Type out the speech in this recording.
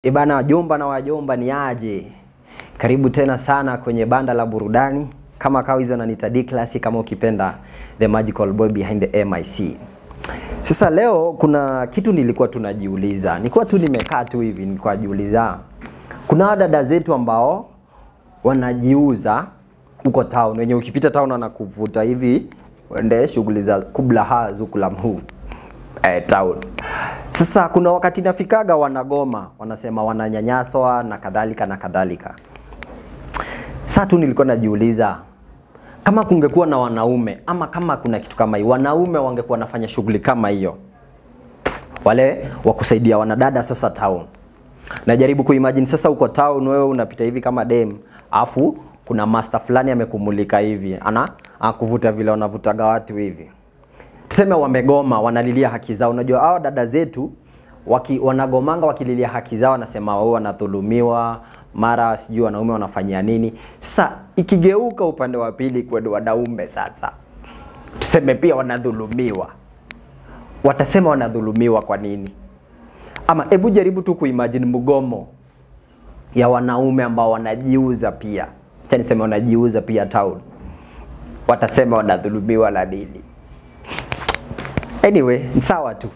Ebana, wajomba na wajomba ni aje? Karibu tena sana kwenye banda la burudani. Kama kawaida unaniita D Class, kama ukipenda the magical boy behind the MIC. Sasa leo kuna kitu nilikuwa tunajiuliza. Nilikuwa tu nimekaa tu hivi nilikuwa najiuliza. Kuna dada zetu ambao wanajiuza huko town, wenye ukipita town wanakuvuta hivi uende shughuli za kubla ha zukula mhu town. Sasa kuna wakati nafikaga wanagoma, wanasema wananyanyaswa na kadhalika na kadhalika. Sasa tu nilikuwa najiuliza kama kungekuwa na wanaume ama kama kuna kitu kama hiyo, wanaume wangekuwa wanafanya shughuli kama hiyo, wale wa kusaidia wanadada sasa town. Najaribu kuimagine sasa uko town, wewe unapita hivi kama dem, afu kuna master fulani amekumulika hivi, ana akuvuta vile wanavutaga watu hivi. Tuseme wamegoma, wanalilia haki zao. Unajua hao dada zetu wanagomanga wakililia haki zao, wanasema wao wanadhulumiwa, mara sijui wanaume wanafanyia nini. Sasa ikigeuka upande wa pili kwa wanaume sasa, tuseme pia wanadhulumiwa, watasema wanadhulumiwa kwa nini? Ama hebu jaribu tu kuimagine mgomo ya wanaume ambao wanajiuza pia, acha niseme wanajiuza pia town, watasema wanadhulumiwa na nini? Anyway, ni sawa tu.